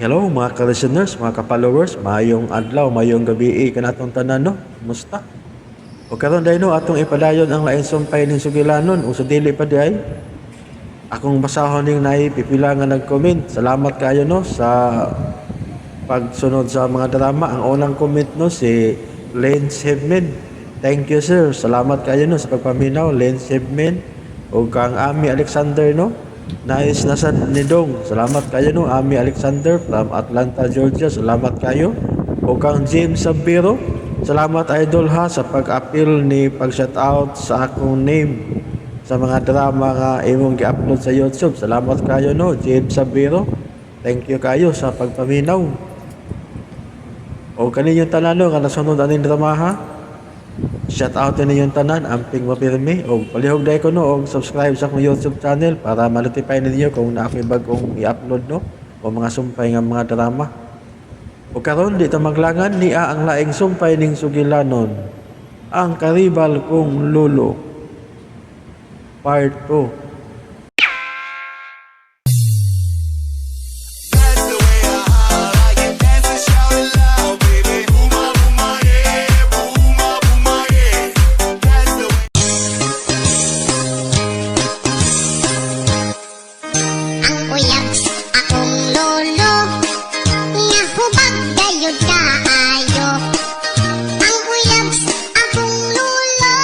Hello mga ka-listeners, mga ka-followers, maayong adlaw, maayong gabi kanatong tanan, no. Kumusta? O karon dahil no, atong ipadayon ang laing sumpay ning sugilanon o sa dili pa di ay. Akong basahon ning naay pipila nga nag-comment. Salamat kayo, no, sa pagsunod sa mga drama. Ang unang comment, no, si Lance Hebman. Thank you, sir. Salamat kayo, no, sa pagpaminaw, Lance Hebman. O kang Ami Alexander, no. Nice na sad ni Dong. Salamat kayo, no, Ami Alexander from Atlanta, Georgia. Salamat kayo. O kang James Sabiro. Salamat, idol, ha, sa pag-appeal ni pag-shout out sa akong name sa mga drama nga imong gi-upload sa YouTube. Salamat kayo, no, James Sabiro. Thank you kayo sa pagpaminaw. O kaninyong tanan, no, nga nasunod aning drama, ha. Shout out ninyong tanan, amping mapirmi. O palihog dahil ko, no, og subscribe sa akong YouTube channel para ma-notify ninyo kung naa ko'y bagong i-upload, no, o mga sumpay nga mga drama. O karon di ta maglangan, nia ang laing sumpay ning sugilanon. Ang Karibal Kong Lolo. Part 2. Ang uyab akong lolo nga hubag gayud kaayo. Ang uyab akong lolo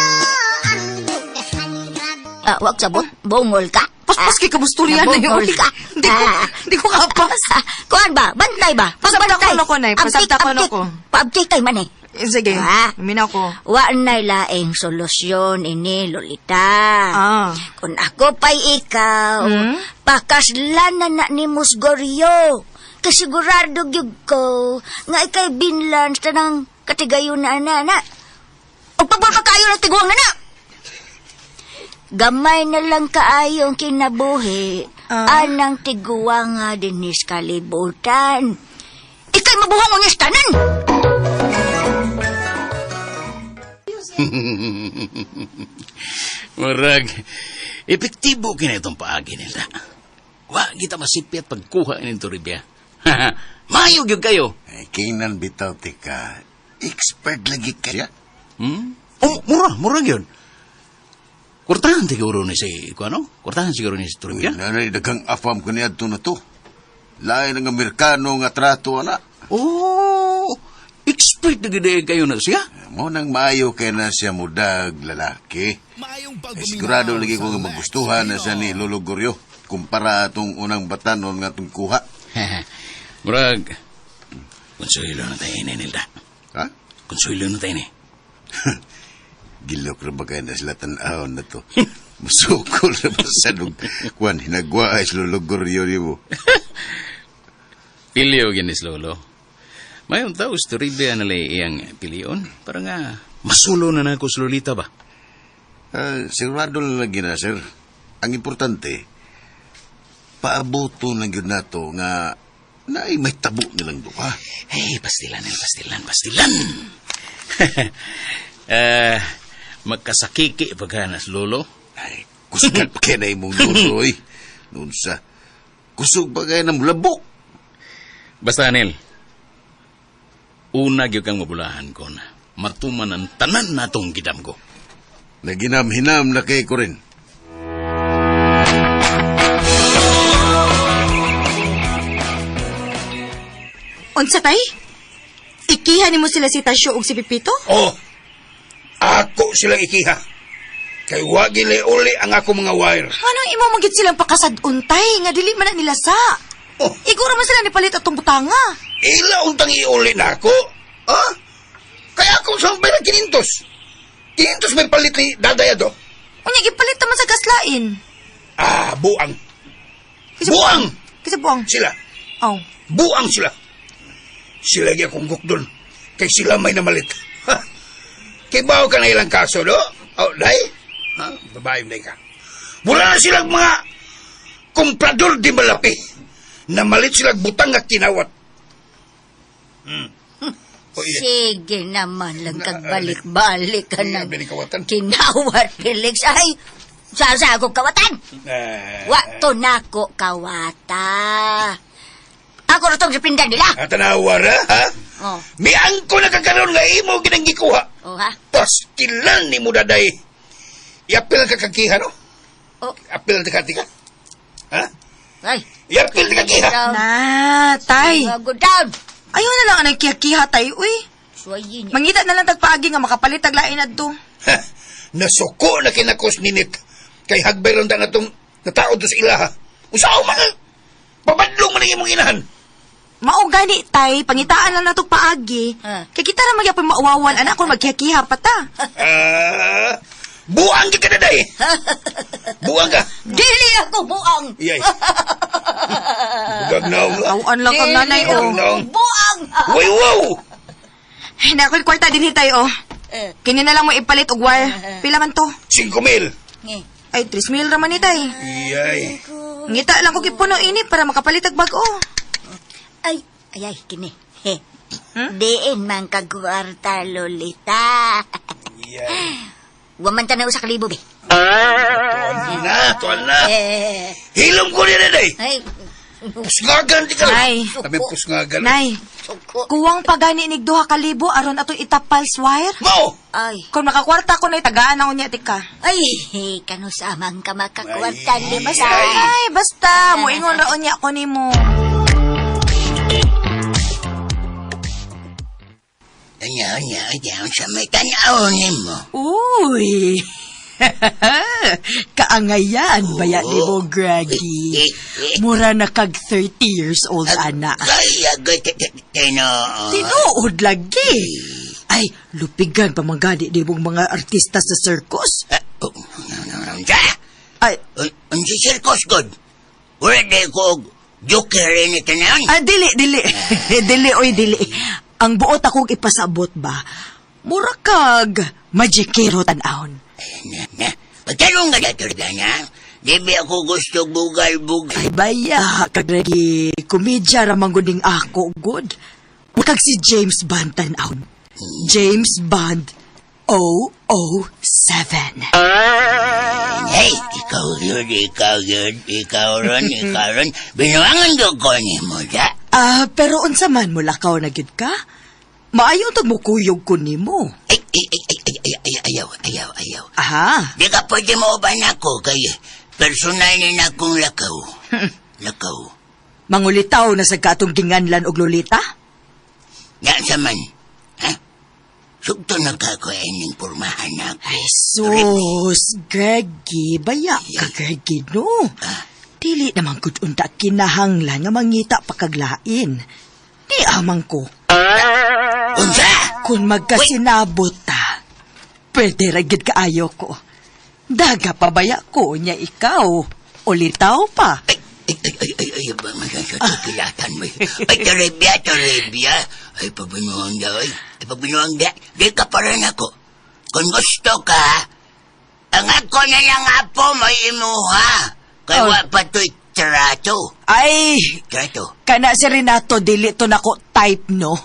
ang dughan rabo. Ah, wag sabot, bungol ka. Paspas kay kabusturya na yun. Nabungol ka. Hindi ko, hindi ko kapas. Ah, kuan ba? Bantay ba? Pasabta Pagbantay. ko na ko, Nay. Pasabta ko na Abtik, ko. abtik. Paabtik kay man eh. Eh, sige, Ah. minaw ko. Wa na'y laing solusyon ini, Lolita. Ah. Kung ako pa'y ikaw, pakaslan na na ni Musgoryo. Kasigurado gyud ko nga ikay binlan sa tanang katigayon na ana na. O pabor pa kayo ng tiguang na na. Gamay na lang kaayo ang kinabuhi. Anang tiguang nga dinis kalibutan. Ikay mabuhong ang istanan! Murag, epektibo kina itong paagi nila. Wa kita masipit pagkuha ni Toribia. Mayo gyud kayo. Ay, kinan bitaw tika. Expert lagi kaya. Hmm? Oh, mura, mura gyud. Kurtahan siguro ni si kuano? Kurtahan siguro ni si Toribia. Nanay, daghang afam ko niya na to. Lain ng Amerikano nga trato, ana. Oh, expert na gyud kayo na siya. Mo nang maayo kay na siya mudag lalaki. Ay, sigurado lagi ko nga magustuhan na siya ni Lolo Goryo kumpara atong unang batanon nga atong kuha. Murag, konsuelo na tayo ni Nilda. Ha? Konsuelo na tayo ni. Gilok ra ba kayo na sila tan-awon na to? Musukol na ba sa nung kuan hinagwa ay si Lolo Goryo nimo. Pilyo ginis lolo. Mayong tao sa Toribia na lay iyang pilion. Para nga, masulo na na ako sa Lolita ba? Ah, sigurado na lagi na, sir. Ang importante, paaboto na gyud nato nga naay may tabo nilang duha. Hey, pastilan, eh, pastilan, pastilan. Magkasakiki pagka na sa lolo. Ay, kusgan pa kayo na imong lolo, oy. Noon sa, kusog pa kayo ng labo. Basta, Anel, una gyud kang mabulahan ko na matuman ang tanan natong gidam ko. Naginam-hinam na kay ko rin. Unsa tay? Ikiha nimo sila si Tasyo ug si Pipito? Oh, ako silang ikiha. Kay wagi uli ang ako mga wire. Anong imo magit silang pakasad-untay nga dili man na nila sa? Oh. Iguro man sila nipalit atong butanga. Ila untang iuli na ako. Ha? Kaya akong sampay ng 500. 500 may palit ni Dadaya do. Unya gipalit naman sa gaslain. Ah, buang. Kasi Buang! Kasi buang. Sila. Oh. Buang sila. Sila gyud akong gukdon. Kay sila may namalit. Ha? Kay bawo ka na ilang kaso, do? Oh, day? Ha? Babae day ka. Wala na silang mga komprador di malapi. Namalit silang butang at kinawat. O, iya. Sige naman lang kagbalik-balik ka Ay, ng bili kawatan. kinawat, Felix. Ay, sasa ako kawatan. Eh, Wa to nako kawata. Ako na to gutom sa pinggan nila. Ah, tanawa ra, ha? Oh. Miangko na kakaroon nga imo ginang gikuha. Oh, ha? Pastilan ni mo daday. Iapil ka kakiha, no? Oh. Apil ka tika. Ha? Ay. Iapil ka kakiha. Na, tay. Good down. Ayaw na lang ang kiha-kiha, tay. Uy, Suwayin niya. mangita na lang tagpaagi nga makapalit tag lain adto. Ha, nasuko na kinakos ninit. Kay hagbay ron ta na itong nataod to sa ilaha. Usaw man! Pabadlong man ang imong inahan. Mao gani, tay, pangitaan lang natog paagi. Ah. Kay kita ra magyapon mauwawan anak kon magkiha-kiha pa ta. Ah, buang ka ka daday. Buang ka. Dili ako buang. Iyay. Bugag naong. Awan lang kang nanay Dili oh. ako Naong. Buang. Way wow! Ay, na ako'y kwarta dinhi tay oh. Eh. Kini na lang mo ipalit og wire. Pila man to? 5,000. Eh. Ay, 3,000 ra man ni tay. Iyay. Ngita lang ko gipuno ini para makapalit og bag-o. Ay, ay, ay, kini. He. Diin man kagwarta, Lolita. Iyay. Waman ta na usa ka libo, be. Tuan na, tuan na. Eh. Hilom ko niya daday. Ay, Pusngagan di ka. Nay. Kami pusngagan. Nay, suko. kuwang pagani nig 2,000 aron atong itapal sa wire. Mao! Ay. Kung makakwarta ko na tagaan na unya tika. Ay, kanusamang ka makakwarta, Ay. Lolita. Ay, basta moingon ra unya ko nimo. Anya, anya, anya, sa may tanaw nimo. Uy. Kaangayan baya ni mo, Greggy. Mura na kag 30 years old, ana. Ay, agay, tinoo. Tinuod lagi. Ay, lupigan pa manggani di mong mga artista sa circus. Oh, Unsa? Ay, Unsa circus god? Wala di ko og joker ini tanan. ah, dili, dili. Dili, oy, dili. Ang buot akong ipasabot ba, mura kag magikero tan-awon. Na, na. Pagtanong ka dator na, di ba ako gusto bugal-bugal? Ay, baya, kag Greggy, komedya ramang guding ako, good. Kag si James Bond tan-awon. James Bond 007. Hey, ikaw yun, ikaw yun, ikaw ron, ikaw ron. Binuangan ko ko ni mo, da? Ah, pero unsa man mo lakaw na gyud ka? Maayo tag mukuyog ko nimo. Ay, ay, ay, ay, ay, ay, ay, ayaw, ayaw, ayaw. Aha. Di ka pwede mo ba nako kay personal ni nakong lakaw. Lakaw. Mangulitaw na sa katong ginganlan og lolita? Nga sa man, ha? Sugto na ka ko ining pormahan ako. Ay, sus, Greggy, baya ka, Greggy, no? Dili naman gud unta kinahanglan nga mangita pa kaglain. Di amang ko. Unsa? Kung magkasinabot ta, pwede ra gyud kaayo ko. Daga pa baya ko niya ikaw. Ulitaw pa. Ay, ay, ay, ay, ay, ay, ba, masasatagilatan mo. Ay, Toribia, Toribia. Ay, pabinuang da, ay. Ay, pabinuang da. Di ka pa rin ako. Kung gusto ka, ang ako na lang apo may imuha. Kaya Oh. wa pa to'y trato. Ay, Trato. kana si Renato dili to nako type no.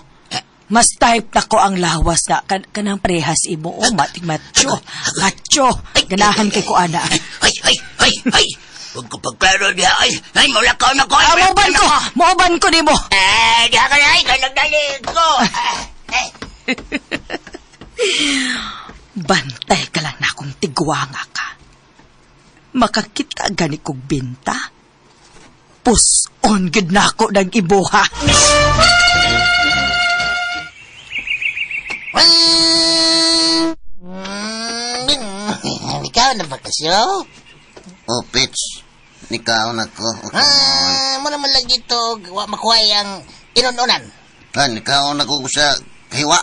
Mas type nako ang lawas na kanang prehas imo oh, matik macho. Macho. Ganahan kay ko ana. Ay, ay, ay, ay. Huwag ko pagklaro diha. Ay, ay, mula ka na ko. Ah, mauban ko. Mauban ko nimo. Eh, diha ka na, ay, kanagdali ko. Ah, eh. Bantay ka lang na akong tigwanga ka. Makakita gani kog binta. Pus-on gid na ako ng ibuha. Ikaw na bakasyo? Oh, Pitch. Nikaw na ko. Ah, mo naman lagi to wa makuha ang inununan. Ah, nikaw na ko sa kahiwa.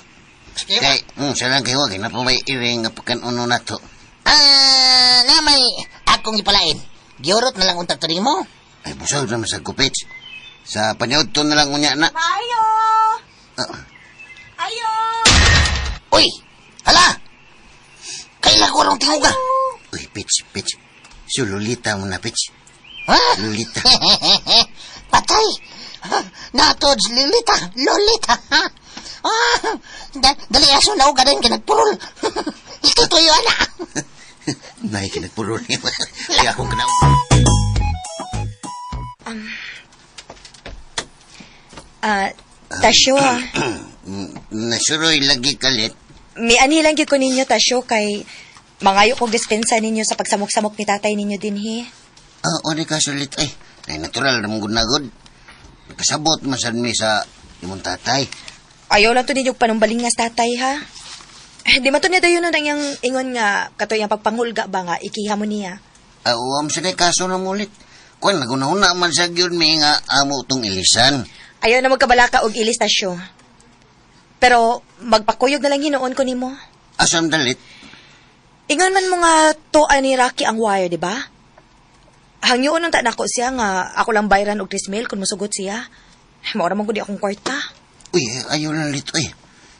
Sige. Kay, sa lang kahiwa, kay na po may iring nga pagkanuno na to. Ah, na may akong ipalain. Giurot na lang unta to nimo. Ay, busog naman sa ko, Pitch. Sa panyod to na lang unya na. Ayo! Ah, Ayo! Uy, hala. Kaila ko rong tinguga. uy, Pitch, Pitch. Si Lolita mo na, Pitch. Ha? Lolita. Patay. Natod Lolita, Lolita. Ha? Ah, dali aso na og din kinagpurol. Itutuyo ana. Nay, kinagpuro niya. Kaya akong kanaw. Ah, Tasyo ah. Nasuroy lagi kalit. Miani lang gyud ko ninyo, Tasyo, kay mangayo kog dispensa ninyo sa pagsamok-samok ni tatay ninyo dinhi. Ah, o di ka sulit ay. Ay, natural na mong gunagod. Nakasabot man sad mi sa imong tatay. Ayaw lang to ninyo panumbalingas tatay ha. Eh, di man to niya dayon ang iyang ingon nga katoy ang pagpanghulga ba nga ikiha mo niya. Ah, uwam sa day kaso na mulit. Kwan, nagunahuna man sa gyud mi nga amo tong ilisan. Ayaw na magkabalaka og ilis, Tasyo. Pero magpakuyog na lang hinuon ko nimo. Asam dalit. Ingon man mo nga toa ni Rocky ang wire, di ba? Hangyoon nang nako siya nga ako lang bayran og 3 mil kung musugot siya. Maura man gud di akong kwarta. Uy, ayaw lang lito eh.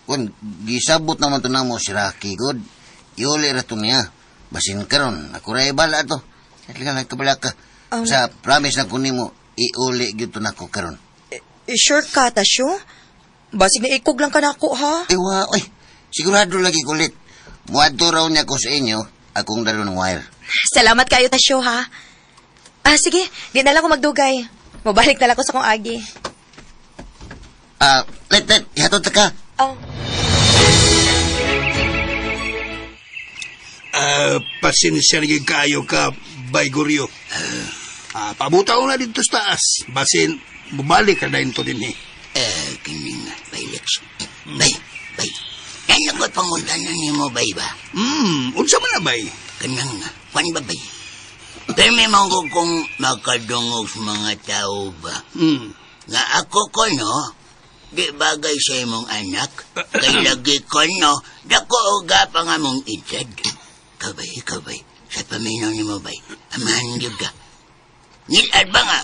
Kwan, gisabot naman to namo si Rocky, good. Iuli ra to niya. Basin karon, ako ra ibala to. Halika lang kabalaka. Sa promise na ko nimo, iuli gyud to nako karon. Eh, sure ka, Tasyo? Basig na ikog lang ka nako, ha? Ewa, oy, sigurado lagi kulit. Muadto raw niya ko sa inyo, akong dalo ng wire. Salamat kayo, Tasyo, ha? Ah, sige. Di na lang ko magdugay. Mabalik na lang ko sa kong agi. Ah, let, let, ihatod ta ka. Oh. Ah, pasensya na gyud kaayo ka, Bay Goryo. Ah, pabuta ko na dito sa taas. Basin, mubalik ka na to din eh. Eh, kining, bay, Lex. Bay, bay. Kaya ko'y pangutanan ni mo, bay ba? Unsa man na, bay? Kanang, kwan ba, bay? Pero may mga kung makadungog sa mga tao ba? Nga ako ko, no? Di bagay sa imong anak. Kay lagi ko, no? Dako uga pa nga mong edad. Kabay, kabay. Sa paminaw ni mo, bay. Amahan gyud ka. Nilad ba nga?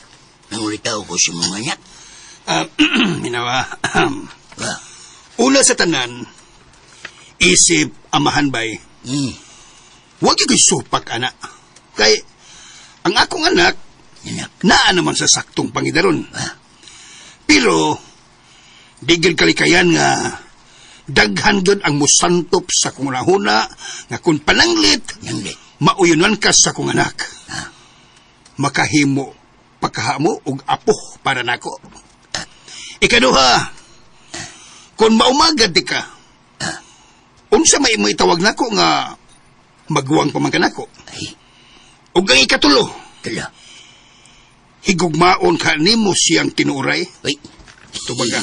Nangulitaw ko sa mong anak. Ah, minawa. Ba? Una sa tanan, isip amahan bay. Huwag yung supak, anak. Kay, ang akong anak, Anak. naa naman sa saktong pangidaron. Ah. Pero, di gyud kalikayan nga daghan gyud ang musantop sa kong hunahuna nga kung pananglit, Nanglit. mauyunan ka sa kong anak. Ah. Makahimo pagkahamo og apo para nako. Ikaduha, kung maumagad di ka, unsa may imo itawag nako nga maguwang pa man ka nako. Ay. Ug ang ikatulo, Tulo. higugmaon ka nimo siyang tinuray. Uy. Tubag ka.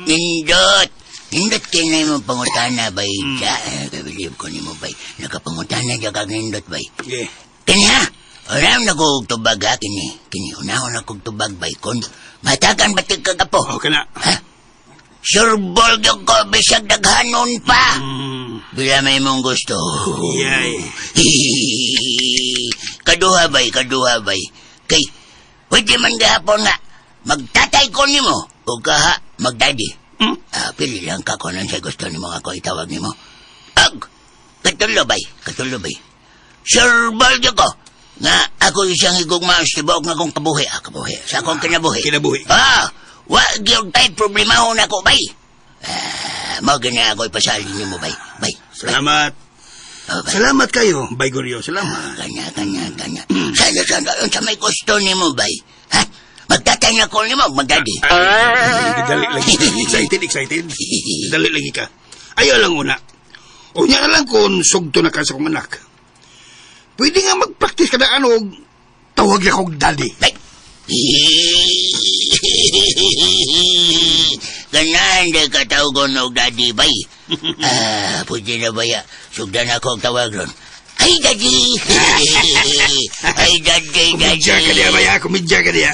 Nindot! Nindot kay na imong pangutana, bay. Sa, kabilib ko nimo, bay. Nakapangutana dyan kag nindot, bay. Yeah. Kini ha? Unahon na kog tubag, ha? Kini. Kini, unahon na kog tubag, bay. Kung matakan ba tig kagapo? Okay na. Ha? Sure ball gyud ko, bisag daghanon pa. Bila may mong gusto. Yay. Kaduha bay, kaduha bay. Kay, pwede man gahapon nga, magtatay ko nimo, o kaha, magdadi. Ah, pili lang ka kung sa gusto nimo nga ako itawag nimo. Ag, katulo bay, katulo bay. Sure ball gyud ko, nga ako isang higugma sa tibuok nga akong kabuhi. Ah, kabuhi. Sa akong kinabuhi. Kinabuhi. Ah, wa gyud tay problemahon ako bay. Ah, mao gani ako ipasalin nimo bay. Bay. Salamat. Oh, bay. Salamat kayo, Bay Goryo. Salamat. Kanya, kanya, kanya. Sana, sana, sa may gusto nimo bay. Ha? Magtatay na ko nimo, magdadi. Ay, dali lagi. Excited, excited. Dali lagi ka. Ayaw lang una. Unya na lang kung sugto na ka sa kong anak. Pwede nga mag-practice ka na ano, tawag niya kong daddy. Ay! Ganahan di ka tawgon og daddy, bay. Ah, pwede na ba ya? Sugdan ako ang tawag ron. Ay, daddy! Ay, daddy, daddy! Kumidya ka diya, baya. Kumidya ka diya.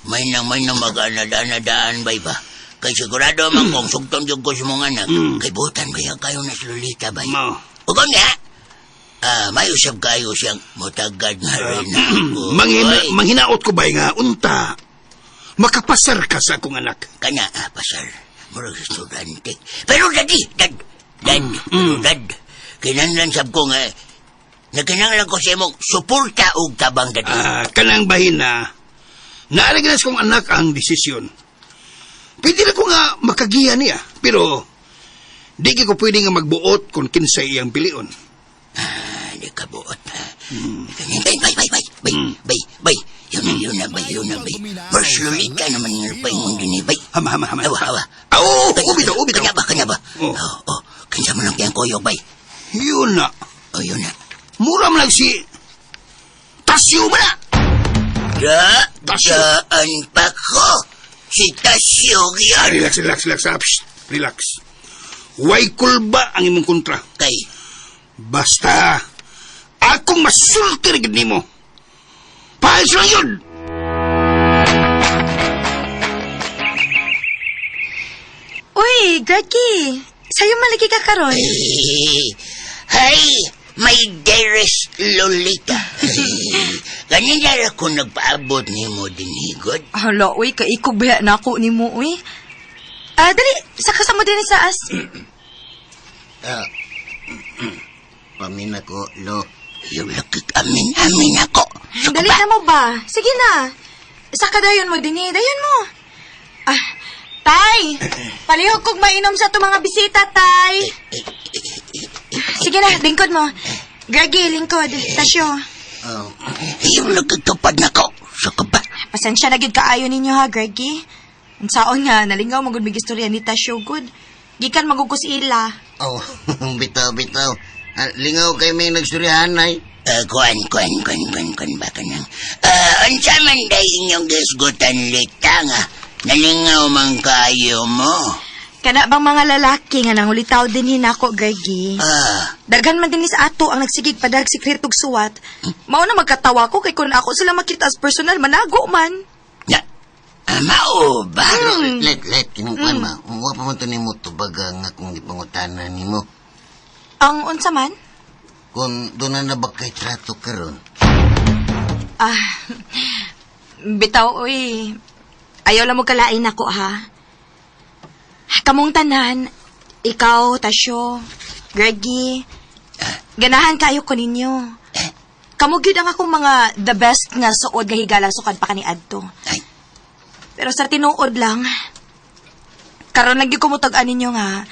May na, may na mag-anada-anadaan, bay ba? Kay sigurado man kung sugton jud ko sa mga anak, kay butan ba kayo na si Lolita, bay? Mao. Ug nga, may usab kayo siyang mutagad na rin ako. Oy. Manghinaot ko ba nga, unta, makapasar ka sa akong anak. Kana, pasar. Murag estudyante. Pero daddy, dad, dad, pero dad, kinanglan sab ko nga, nakinanglan ko sa imong suporta og tabang daddy. Ah, kanang bahina, naarag na sa kong anak ang desisyon. Pwede na ko nga makagiya niya, pero di ko pwede nga magbuot kung kinsay iyang pilion. Ah, di ka buot. Bay, bay, bay, bay, bay, bay, bay. Yun na, yun na. na ba, yun na ba. First Lolita naman yung paingon din eh, bay. Hama, hama, hama. Awa, awa. Ah, oo, ubi daw, ubi daw. Kanya ba, kanya ba? Oh. Oh, oh. Kinsa man lang kayang kuyog, bay. Yun na. Oh, yun na. Mura man lang si... Tasyo ba na? Da, Tasyo. daan pa ko. Si Tasyo Ah, yun. relax, relax, relax. Ah, psst, relax. Way kulba ang imong kontra. Kay, Basta, akong masulti rin nimo. Paayos lang yun! Uy, Greggy! Sa'yo malagi ka karon. Hay, my dearest Lolita. Kanina ra ko nagpaabot nimo din higod. Hala, uy, kaikog ba na ako ni mo, uy. Ah, dali, saka sa mo din sa as. Ah, pamin ako, lo. Yung lakik amin-amin ako. Suko Dali ba? na mo ba? Sige na. Saka dayon mo din eh. Dayon mo. Ah, tay! Palihog kog mainom sa itong mga bisita, tay. Sige na, lingkod mo. Greggy, lingkod. Tasyo. Oh, Yung lakik tupad na ko. Suko ba? Pasensya na gyud kaayo ninyo ha, Greggy. Ang saon nga, nalingaw magud mig istorya ni Tasyo good. Gikan magugos ila. oh bitaw, bitaw. Ah, lingaw kay may nagsurihan ay. Kuan, kuan, kuan, kuan, kuan, baka nang. Unsa man day inyong gisgutan lita nga. Nalingaw man kayo mo. Kana bang mga lalaki nga nangulitaw din hinako, Greggy? Ah, Daghan man din ni sa ato ang nagsigig padag sikretog suwat. Mao na magkatawa ko kay kun ako sila makita as personal manago man. na, mao ba? Let, let, kinungkuan ba? Wa pa man to nimo tubaga nga kung gipangutana nimo. Ang unsa man? Kung doon na ba kay trato karon? Ah, bitaw oy. Ayaw lang mo kalain ako ha. Kamong tanan, ikaw, Tasyo, Greggy, ganahan kayo ko ninyo. Kamo gyud ang akong mga the best nga suod nga higala sukad pa kani adto. Ay. Pero sa tinuod lang, karon lang gyud ko mutag-an ninyo nga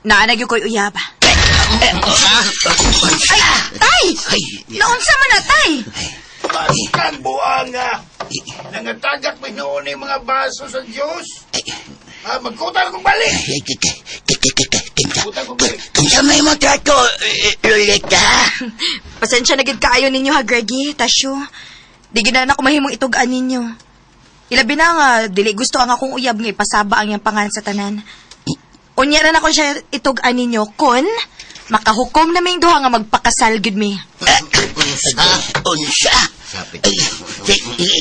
naa na gyud ko'y uyab. Unsa? Tay! Ay, Naunsa man na, tay? Bastang buanga! Nangatagak may noon yung mga baso sa Diyos. Ah, magkutan kong balik! ay, kinsa, Magkutan kong balik. kinsa may mo trato, Lolita? Pasensya na gid kaayo ninyo ha, Greggy, Tasyo. Di gid na ako mahimong itug-an ninyo. Ilabi na nga, dili gusto ang akong uyab nga ipasaba ang iyang pangan sa tanan. Unya ra na ko siya itug-an ninyo kun makahukom na ming duha nga magpakasal gid mi. Unsa? Unsa? Sapit. Ay, si,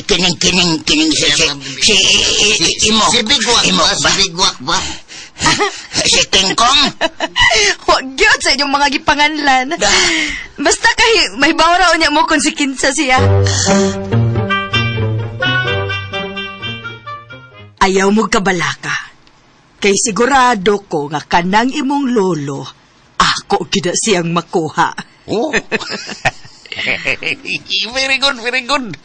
kining, kining, kining, si, si, si, imo. Si Bigwak Imo ba? Si ba? Bigwak ba? Si King Kong? Wag gyud sa inyong mga gipanganlan. Basta kay may bawra unya mo kung si kinsa siya. Ayaw mo kabalaka. Kay sigurado ko nga kanang imong lolo, ako gid siyang makuha. Oh. Very good, very good.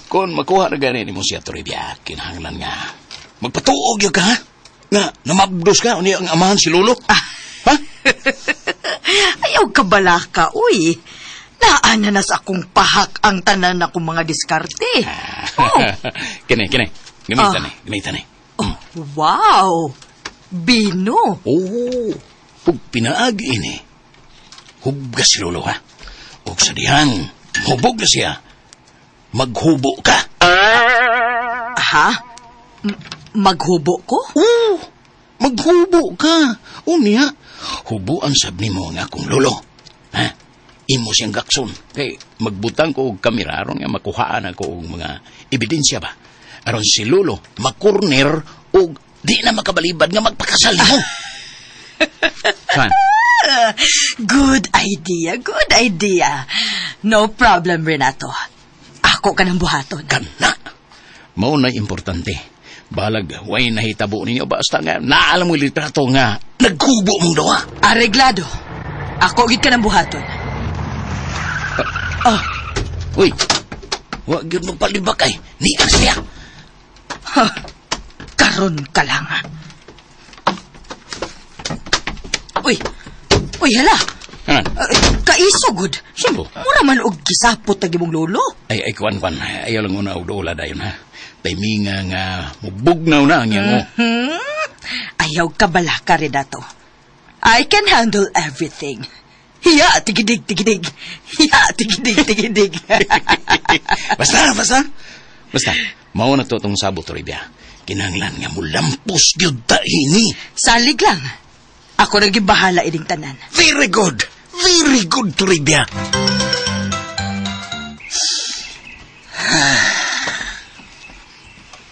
Kung makuha na gani ni mo siya, Toribia, kinahanglan nga. Magpatuog yun ka, ha? Nga, namabdos ka, unya ang amahan si Lolo. Ha? Ayaw kabalaka, uy. Naana na sa akong pahak ang tanan akong mga diskarte. Oh. Kini, kini. Gamitan Ah. eh, gamitan eh. Oh, wow! Bino! Oo. Pag pinaagi ini, hubgas si Lolo, ha? Og sa dihang, hubog na siya. Maghubo ka. Ha? Maghubo ko? Oo, maghubo ka. Unya, hubuan sab nimo ang akong lolo. Ha? Imo siyang gakson. Kay magbutang ko og kamera aron nga makuhaan ako og mga ebidensya ba. Aron si lolo makorner og di na makabalibad nga magpakasal nimo. Saan? Good idea, good idea. No problem, Renato. Ako ka ng buhaton. Kana. Mao na importante. Balag, way nahitabo ninyo. Basta nga, naalam mo yung litrato nga, nagkubo mong dawa. Areglado. Ako gid ka ng buhaton. Oh, Uy, wag yun magpalibak ay. Ni siya. Ha, karon ka lang. Uy, uy, hala. Ano? Kaisugod. Sumbo. Mura man og gisapot tag imong lolo. Ay, ay, kuan, kuan. Ayaw lang una og dola dayon, ha? Timinga nga mubugnaw na ang iyang. Ayaw ka balaka, Renato. I can handle everything. Hiya, tigidig, tigidig. Hiya, tigidig, tigidig. Basta, basta. Basta, mao na to itong sabot, Toribia. Kinahanglan nga mulampos gyud ta ini. Salig lang. Ako na gyud bahala ining tanan. Very good. Very good, Toribia.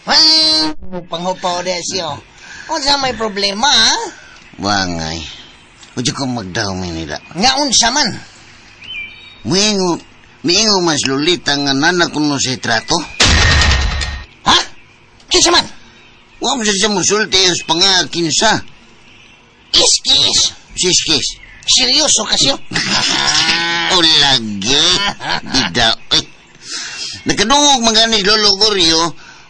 Ay, panghupaw de siyo. Unsa may problema, ha? Wangay. Udyo ko magdawmi nila. Nga unsa man? Miingo, miingo mas Lolita nga nana kuno sa trato. Ha? Kinsa man? Wa mo siya musulti sa pangakinsa. Iskis. Siskis. Seryoso kasyo? O lagi. Bida. Ay. Nakadungog mga ni Lolo Goryo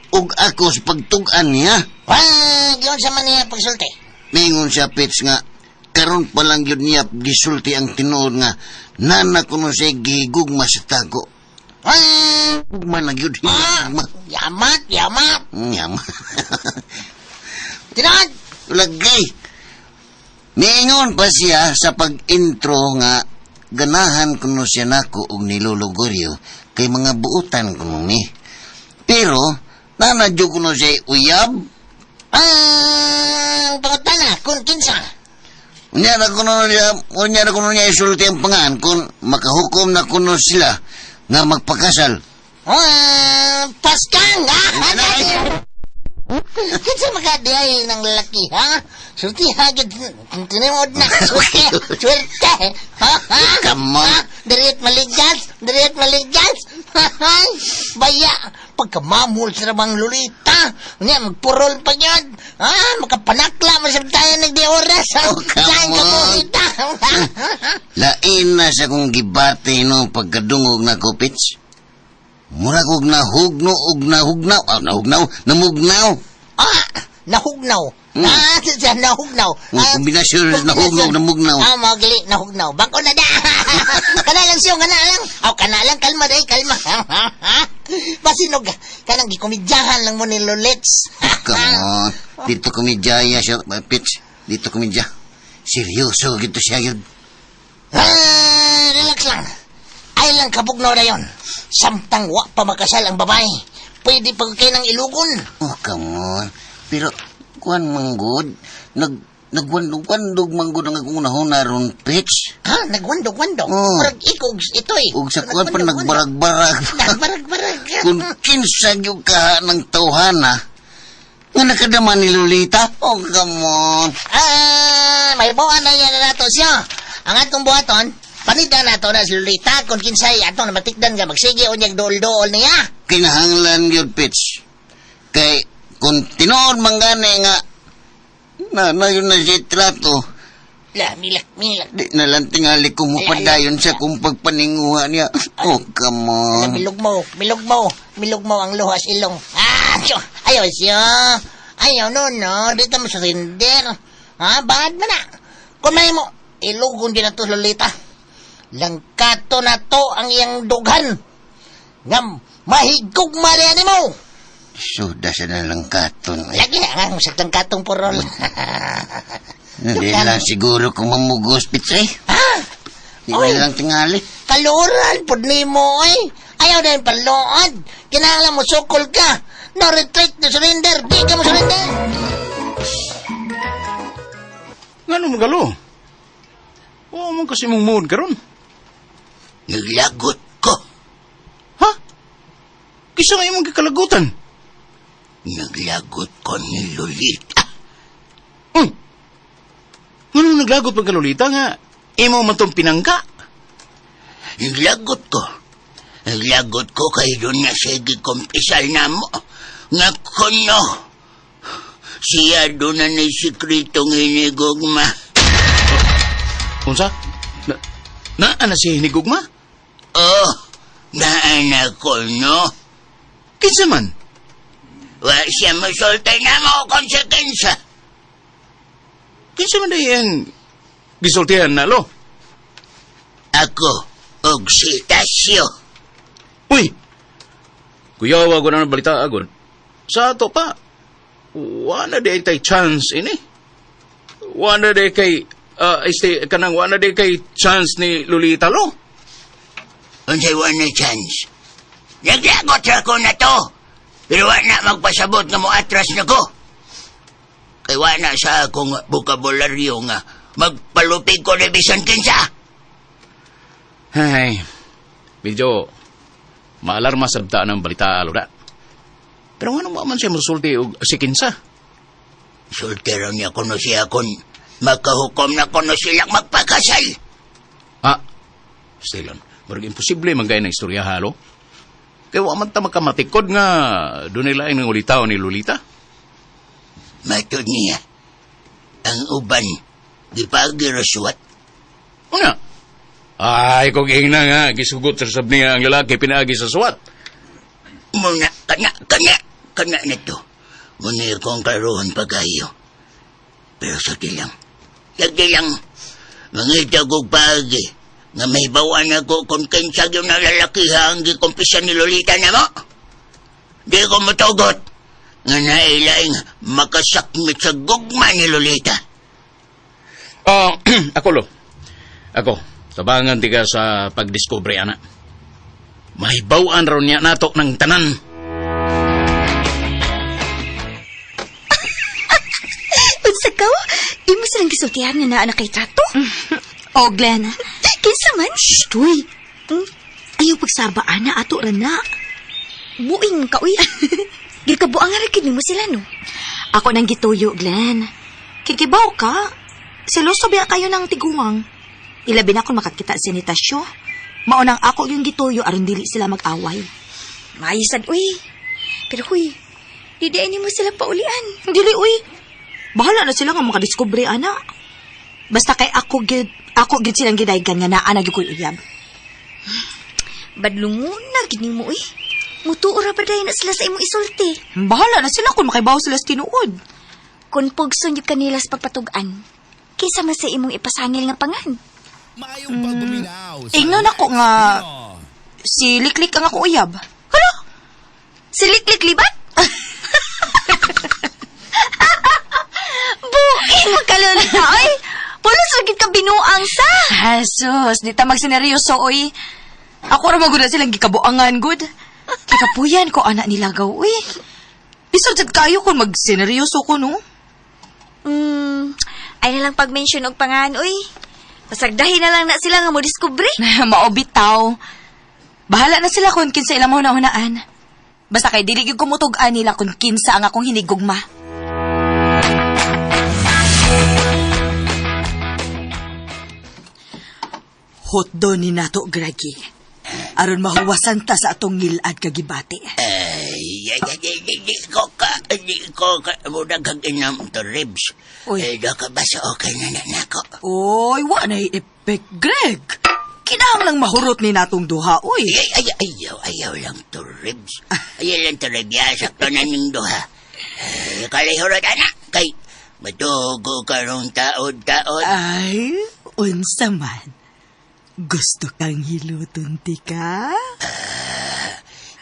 ug ako sa pagtug-an niya. Wag, yun sa man niya pagsulti. Mingon siya, Pits, nga karon pa lang yun niya gisulti ang tinuod nga nana kuno siya gihigugma sa tago. Wag, Gugma na yun. ah, Higugma. yamat, yamat. Yama. Tinuod. Lagay. Niingon pa siya sa pag-intro nga ganahan kuno siya nako og ni Lolo Goryo kay mga buutan kuno ni. Pero nanadyo kuno siya uyab. Ang pangutana, kung kinsa. Unya na kuno niya isulti ang pangan kung makahukom na kuno sila nga magpakasal. Ah, paskang, ha? Kinsa makadiay ng lalaki, ha? Sulti, ha? Tinuod na. Swerte, swerte. Ha? Ha? Come on. Ha? Diriit maligas, diriit maligas. Baya, pagkamamul sa bang Lolita, unya, magpurol pa yun. Ha? Makapanakla, masab tayo nagdi oras. Ha? Oh, come Saan ka on. mo, Lain na sa kong gibate no pagkadungog na ko, Pits. Mura kog nahugno og nahugnaw, ah, nahugnaw, namugnaw. Ah, nahugnaw. Ah, siya nahugnaw. Kombinasyon na nahugnaw, namugnaw. Ah, magli, nahugnaw. Bangko na da. Kana lang siyo, kana lang. Aw, kana lang, kalma day, kalma. Basinog, kanang gikomedyahan lang mo ni Lolets. Come on. Dito komedya siya, Pits. Dito komedya. Seryoso gito siya yun. Ah, relax lang. Ay lang kabugnaw na yon. Samtang wa pa makasal ang babae. Pwede pa kayo ng ilugon. Oh, come on. Pero, kuan manggod, nagwandog-wandog manggod ang akong unahon ron, Pits. Ha? Nagwandog-wandog? Oh. Murag ikog ito eh. Ug sa kuan pa nagbarag-barag. Nagbarag-barag. Kung kinsa gyud ka ng tawhana, nga nakadama ni Lolita. Oh, come on. Ah, may buwan na yan na nato siya. Ang atong buhaton, panida na to na si Lolita kung kinsay atong namatikdan nga magsige o niyag dool-dool niya. Kinahanglan gyud, Pits. Kay, kung tinuod man gani nga, na yun na si trato, La, milak, milak. di na lang tingali ko mupadayon sa kung pagpaninguha niya. Oh, come on. Milog mo, milog mo, milog mo ang luhas ilong. Ah, siyo. Ayaw siya. Ayaw, no, no. Dito mo surrender. Ha, bad man na. Kung may mo, ilugon din na to, Lolita. Langkato na to ang iyang dughan. Ngam, mahigog mariani mo. Suda sa nalang katon. Eh, Lagi na, ang sa langkatong purol. hindi lang siguro kung mamugos, Pits, eh. Ha? Di na Oy. lang tingali. Kaluran, pud nimo, eh. Ayaw na yung paluod. Kinahanglan mo, sukol ka. No retreat, no surrender. Di ka mo surrender. Ngano mo galo? Oo man kasi mong mood karon. Naglagot ko. Ha? Kisa nga imong gikalagutan. Naglagot ko ni Lolita. Ngano naglagot pagka Lolita nga imo man tong pinangka? Naglagot ko. Naglagot ko kay doon na siya gikumpisal na mo. Nga kuno. Siya doon na ni sikretong hinigugma. Unsa? Na ana siya hinigugma? Oh, naana ko no. Kinsa man? Wa siya musulti na mo kung sa kinsa. Kinsa man dahi ang gisultihan na lo? Ako og si Tasyo. Uy! Kuyawa ko na ng balita agad. Sa ato pa, wala di tay chance ini. Wala di kay, este, kanang wala di kay chance ni Lolita lo. Unsay wala chance? Naglagot ra ko na to. Pero wa na magpasabot nga mo atras na ko. Kay wa na sa akong bokabularyo nga magpalupig ko ni bisan kinsa. Ay, medyo maalarma sabta ng balita, Lola. Pero ano man siya musulti og si kinsa? Sultero niya kuno siya kung makahukom na kuno silang magpakasal. Ah, Stilon, murag imposible man gaya ng istorya halo. Kaya wa man ta makamatikod nga doon nila ang ulitaw ni Lolita. Matod niya, ang uban, gipagirasuat. Una, ay, kung ingna nga, gisugot sa sab niya ang lalaki pinaagi sa suwat. Muna, kana, kana, kana na to. Muna akong karoon pagayo. Pero sa dilang, sa dilang, mangita kong paagi, nga may bawan ako kung kinsa yung nalalaki ang gikumpisa ni Lolita na mo. Di ko matugot nga nailaing makasakmit sa gugma ni Lolita. Ah, ako lo. Ako, tabangan tika sa pagdiskubre, ana. May bawaan raw niya nato ng tanan. Unsa ka? Imo silang gisultihan nga naa na kay trato? Oh, Glenn. Kinsa man? Shh, tuy. Ayaw pagsaba, ana. Ato ra na. Buing ka, uy. Gikabuang ra gid nimo sila, no? Ako nang gituyo, Glenn. Kikibaw ka. Seloso biya kayo ng tiguang. Ilabi na kung makakita si ni Tasyo. Maunang ako yung gituyo aron dili sila mag-away. Maisad, uy. Pero huy, di di mo sila paulian. Dili, uy. Bahala na sila nga makadiskubre, ana. Basta kay ako gid silang gidaygan nga naa na gyud ko'y uyab. Badlungon na gid nimo, uy. Mutuo ra ba dayon na sila sa imong isulti? Bahala na sila kung makaibaw sila sa tinuod. Kung pugson gyud kanila sa pagpatug-an, kinsa man sa imong ipasangil nga pangan? Ingnon ako nga si Liklik ang ako uyab. Hala? Si Liklik libat? Buing magkalulita, oy! Pulos ra gid ka binuang sa! Jesus, di ta magseneryoso, oy. Ako ra magud na silang gikabuangan, good. Kikapuyan ko, anak nilagaw, uy. Bisod sad kayo kung magseneryoso ko, no? Ay na lang pag-mention og pangan, uy. Pasagdahin na lang na sila nga mo diskubre. Maobitaw. Bahala na sila kung kinsa ilang mahuna-hunaan. Basta kay dili gyud kumutug-an nila kung kinsa ang akong hinigugma. Hotdo ni nato, Greggy. Aron mahuwasan ta sa atong ngilad kagibati. Ay, ay, ay, ay, ay, di ko ka, muna kag inam to ribs. Uy. Eh, do ka ba sa okay na na nako? Oy, wa na effect, Greg. Kinahanglang mahurot ni natong duha, uy. Ay, ay, ayaw, ayaw lang to ribs. Ayaw lang to ribs. Ya, sakto na ning duha. Ay, kalihurot, anak. Kay, matugo karong taod-taod. Ay, unsa man. Gusto kang hiluton, tika?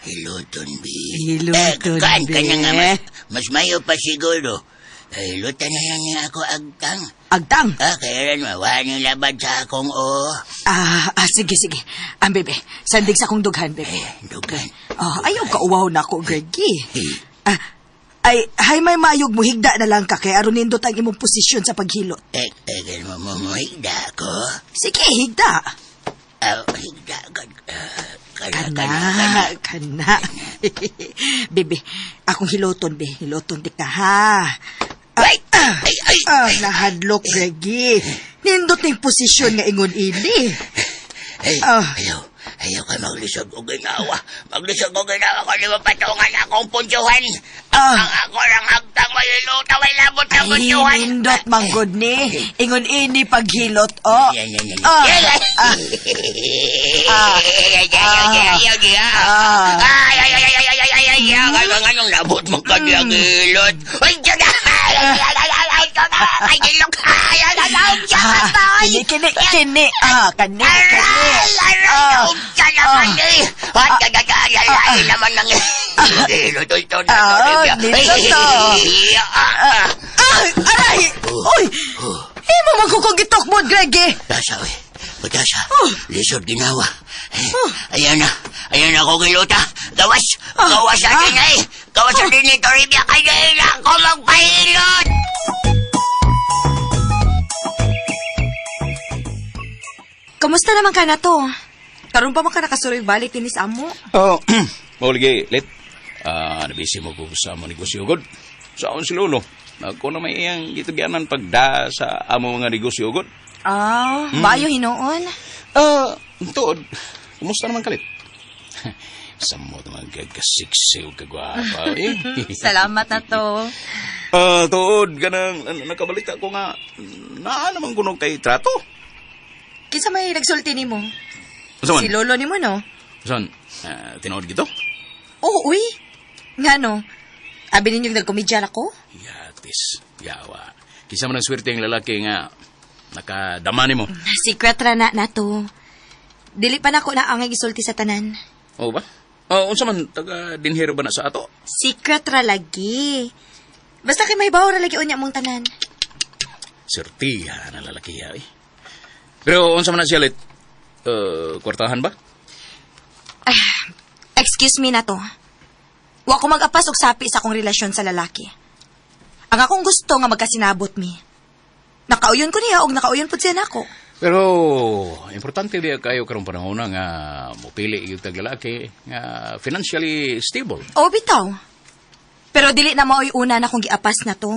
Hiluton, bi. Hiluton, eh, kaan ka na nga, bi. mas mayo pa siguro. Eh, hilutan na lang niya ako agtang. Agtang? Ah, kaya rin, mawa niyong labad sa akong o. Ah, sige, sige. Ang bebe, sandig sa akong dughan, bebe. Eh, dughan. Ah, ayaw ka uwaw na ako, Greggy. Ah, ay, hay may mayog mo, higda na lang ka, kay aron nindot ang imong posisyon sa paghilot. Eh, eh, mo, higda ko. Sige, higda. Ah, higda ka. Ah, kana, kana, kana. Kana, kana. Bebe, akong hiloton, be. Hiloton di ka, ha? Ay, ay, ay, Ah, nahadlok, Greggy. Nindot na yung posisyon nga ingon ini. Ay, Ah. ayaw, ayaw ka maglisod og ginawa. Maglisod og ginawa kung di mapatungan akong punsuhan. Ah. Ang ako lang agtang mayiluta, may labot na Ay, punsuhan. nindot, manggod ni. Ingon ini paghilot, oh. Yan, yan, yan. Ah. Yan, yan. Ah. Ay, ay, ay, ay, ay, ay, ay, Ah. ay, ay, ay, ay, ay, ay, ay, ay, ay, ay, anong labot mo ka diyang hilot? Ay, dyan na! Ay, ay, ay, ay, ay, ay, Ay, gilok! Ay, ay, ay, ay, ay, Kini, kini, kini. Ah, kani, kani. Aray! Aray! Unsa naman eh! Ay, ay, ay, ay, ay, ay, naman ang... Ilo, ito, ito, ito, Ah, ito, dito to. Ah, Ah, aray! Uy! Imo man ko kong gitukmod, Greg eh. Tasa, uy. Patasa. Lisod ginawa. Ayan na. Ayan na ako giluta. Gawas. Gawas na din eh. Gawas na din ni Toribia. Kaya na ako magpahilot. Kamusta naman ka na to? Karon pa man ka nakasuroy balik dinis amo. Oh, mauligi, lit. Ah, nabisi mo ko sa amo negosyo, god. Saon si Lolo? Ako na may iyang gitugyanan pagda sa amo mga negosyo, god. Ah, bayo hinuon. Ah, tuod. Kumusta naman kalit? Samot naman kagkasiksiw kagwapa, eh. Salamat na to. Ah, tuod, ganang nakabalita ko nga, naa naman kuno kay trato. Kinsa may nagsulti nimo? Saan? Si lolo nimo no? Saan? Ah, tinuod gito? Oo, uy. Ngano? Abi ninyo nagkomedya ako? Yatis, yawa. Kisa man ang swerte ang lalaki nga nakadama nimo. Secret ra na na to. Dili pa nako na ang gisulti sa tanan. Oo ba? Oh, unsa man taga dinhero ba na sa ato? Secret ra lagi. Basta kay may bawo ra lagi unya mong tanan. Sertiha na lalaki ya, eh. Pero unsa man na siya lit? Kwartahan ba? Excuse me na to. Wa ko mag-apas og sapi sa akong relasyon sa lalaki. Ang akong gusto nga magkasinabot mi. Nakauyon ko niya og nakauyon pud siya nako. Pero importante biya kayo karong panahon nga mopili gyud kag lalaki nga financially stable. O bitaw. Pero dili na maoy una na kong giapas na to.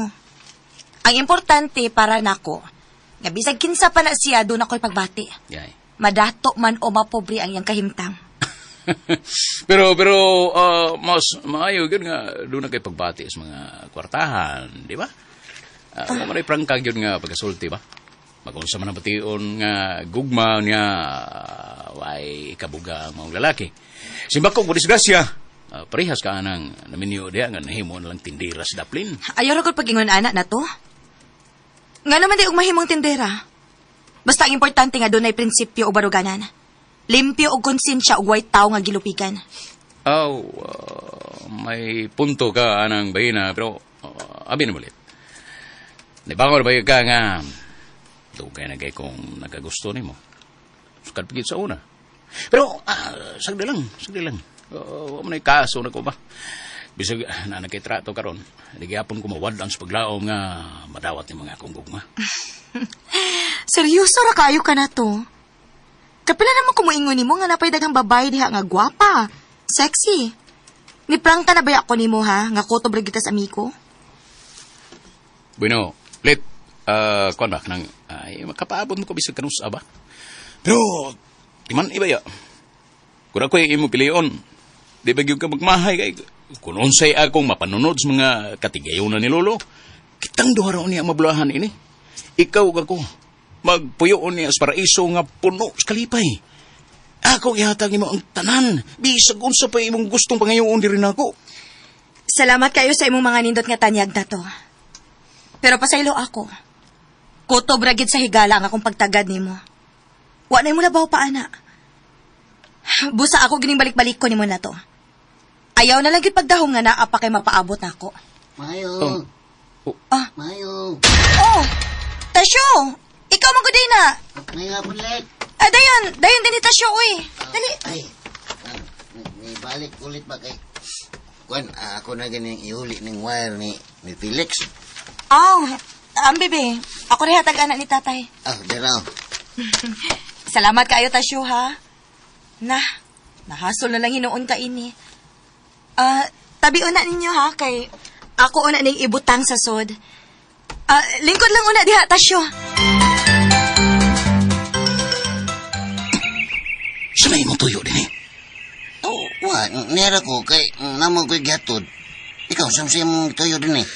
Ang importante para nako, nga bisag kinsa pa na siya doon ako'y pagbati. Yay. Madato man o mapobre ang iyang kahimtang. Pero pero mas maayo gyud nga doon na kay pagbati sa mga kwartahan, di ba? Uh, uh, prangka gyud nga pagkasulti ba? Magunsa man ang bation nga gugma nga way kabuga ang mga lalaki. Simbako ko disgrasya. Parehas ka anang naminyo diha nga nahimo na lang tindira sa daplin. Ayaw ra gud pagingon ana na to. Nga naman di og mahimong tindera. Basta ang importante nga dunay prinsipyo o baruganan. Limpyo og konsensya og way tawo nga gilupigan. Aw, may punto ka anang bahina pero abi na ulit. Nibangor ba ka nga dugay na kay kung nakagusto nimo. Sukad pigit sa una. Pero sagdi lang, sagdi lang. Wa man ay kaso na ko ba. Bisag na nagkitrato karon, di gyapon ko mawad-an sa paglaom nga madawat ni mga akong gugma. Seryoso ra kayo ka na to. Kapila naman kumuingon nimo nga napay daghang babae diha nga gwapa, sexy. Ni prangka na ba ako nimo ha nga kutob ra kita sa amigo? Bueno, lit, kuan ba kanang ay makapaabot mo ko bisag kanus ba? Pero di man iba ya. Kung ako'y imo pilion, di ba gyud ka magmahay kay kung unsay akong mapanunod sa mga katigayonan ni Lolo, kitang duha raon niya ang mabulahan ini. Ikaw ug ako, magpuyoon niya sa paraiso nga puno sa kalipay. Ako ihatag nimo ang tanan, bisag unsa pa imong gustong pangayoon diri nako. Salamat kayo sa imong mga nindot nga tanyag na to. Pero pasaylo ako. Kutob ra gid sa higala ang akong pagtagad nimo. Wa na imo labaw pa ana. Busa ako gining balik-balik ko nimo na to. Ayaw na lang gid pagdahom nga naa pa kay mapaabot nako. Mayo. Oh. Ah. Mayo. Oh, Tasyo! Ikaw man gud na. Mayo hapon, Lek. Ah, dayon, dayon din ni Tasyo uy. Dali. Ay, may balik ulit ba kay... Kwan, ako na ganing ihuli ng wire ni Felix. Oh, ang bebe. Ako rin hatag anak ni tatay. Ah, dara. Salamat kayo, Tasyo, ha? Na, nahasol na lang hinuon ka ini. Ah, tabi una ninyo, ha? Kay ako una ning ibutang sa sod. Ah, lingkod lang una diha, Tasyo. Sa may imong tuyo dinhi. Oh, wa, nera ko kay namo ko'y gihatod. Ikaw, sa imong tuyo din eh.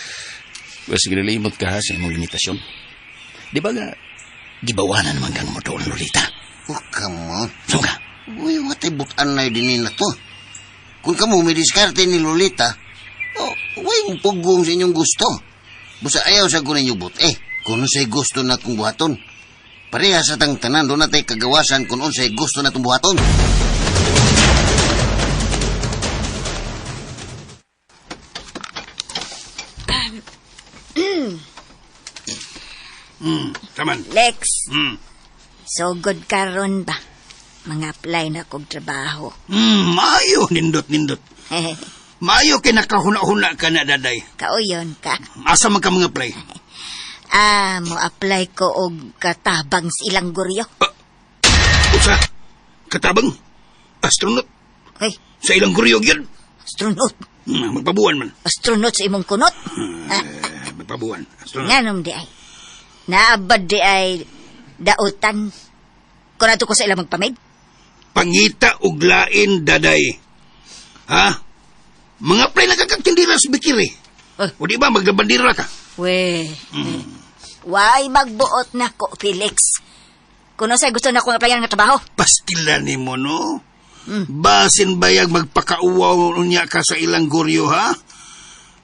Basta ginalimot ka ha sa imong limitasyon. Di ba nga, gibawanan naman kang mo doon, Lolita? Oh, come on. So ka, Uy, watay butan na din na to. Kung kamo may diskarte ni Lolita, oh, way pugong sa inyong gusto. Busa ayaw sa ko ninyo but eh. Kung unsay gusto na kong buhaton. Pareha sa tang tanan, doon natay kagawasan kung unsay gusto na tong buhaton. Taman. Lex, so good karon ba? Mga apply na kog trabaho. Maayo, nindot, nindot. Maayo kay nakahuna-huna ka na, daday. Kauyon ka. Asa man ka mga play? Ah, mo apply ko og katabang sa ilang guryo. Usa, katabang, astronaut, Hoy, sa ilang kuryog yun. astronaut. Magpabuan man. Astronaut sa imong kunot. Eh, magpabuan. Astronaut. Nganom di ay. Naabad di ay dautan. Kung ato ko sa ilang magpamid. Pangita og lain, daday. Ha? Mga play na kakagtindira sa bikiri. Eh. O di ba, maglabandira ka? We. Why magbuot na ko, Felix? Kuno say gusto na akong applyan nga trabaho. Pastila ni mo, no? Basin bayag magpakauwaw unya ka sa ilang guryo, ha?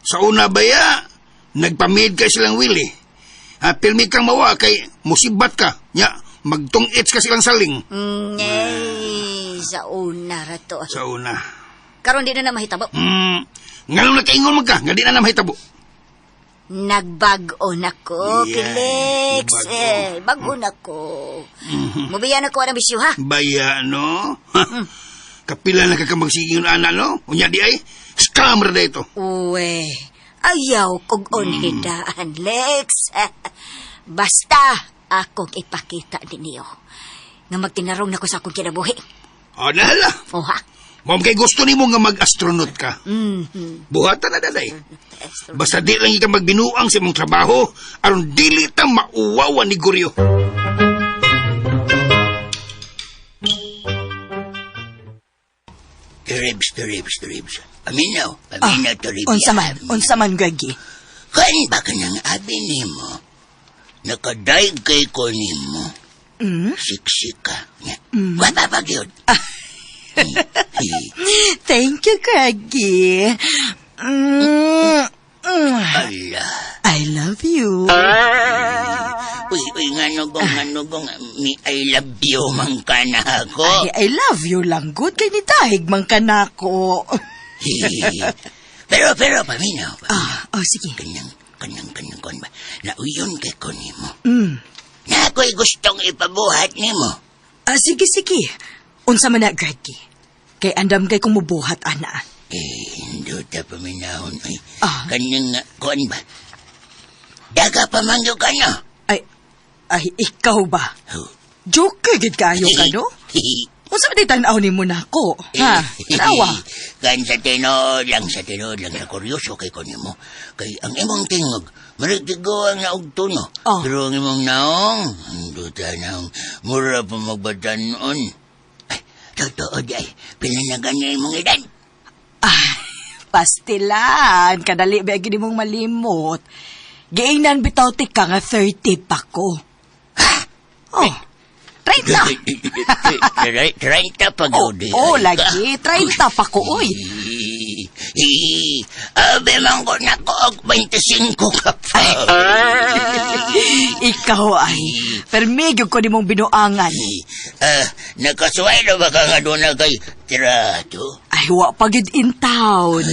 Sa una baya, nagpamid ka silang wili. Ha, pirmi kang mawa kay musibat ka. Nya, magtungits ka silang saling. Eh, sa una ra to. Sa una. Karon di na na mahitabo. Nganong nakaingon man ka, nga di na na mahitabo. Nagbag-o na ko, Yeah, Felix. nagbago. Eh, bag-o na ko. Mubiya na ko ang bisyo, ha? Baya, no? Ha? Kapila na ka magsiging ana, no? Unya di ay, scam ra ito. Uwe, ayaw kog onhidaan, Lex. Basta akong ipakita ninyo nga magtinarong na ko sa akong kinabuhi. O, nahala. Oha. Ma'am, kay gusto nimo nga mag-astronaut ka. Buhatan na daday. Basta di lang ika magbinuang sa imong trabaho, aron dili ta mauwawan ni Guryo. Toribs, toribs, toribs. Paminaw, paminaw, toribs. Unsa man, Greggy. Kan ba ka nang abi nimo? Nakadaig kay ko nimo. Siksik ka. Nya. Wa pa gyud. Thank you, Greggy. Ala. I love you. Uy, uy, nga nugong, mi I love you man ka na ako. Ay, I love you lang, good. Kay ni dahig man ka na ako. Pero, pero, paminaw, paminaw. Ah, oh, sige. Kanang, kanang, kanang, kon ba? Nauyon kay ko nimo. Na ako'y gustong ipabuhat nimo. Ah, sige, sige. Unsa man na, Greggy. Kay andam kay kung mubuhat, ana. Eh, hindi ta paminahon. Ay, Ah. kanang, kon ba? Daga pa man yun ka no? Ay, ay, ikaw ba? Oh. Joker, gid kayo ka, no? Unsa man di tan-aw nimo nako? Ha? Tawa. Kan sa tinuod lang, sa tinuod lang, sa kuryoso kay ko nimo. Kay ang imong tingog, marigtigo ang naog tuno. Oh. Pero ang imong naong, duta naong, mura pa magbatanon. Ay, totoo di ay, pinanagan niya imong edad. Ah, pastilan. Kadali ba gini mong malimot. Giingnan bitaw ti ka nga 30 pa ko. Oh, 30. 30 pa Oh, gud. oh, lagi. 30 pa ko, oy. Abe man ko na ko og 25 ka pa. Ikaw ay, permigyo ko ni mong binuangan. Nakasuway na ba ka nga doon na kay tirato? Ay, wa pa gyud in town.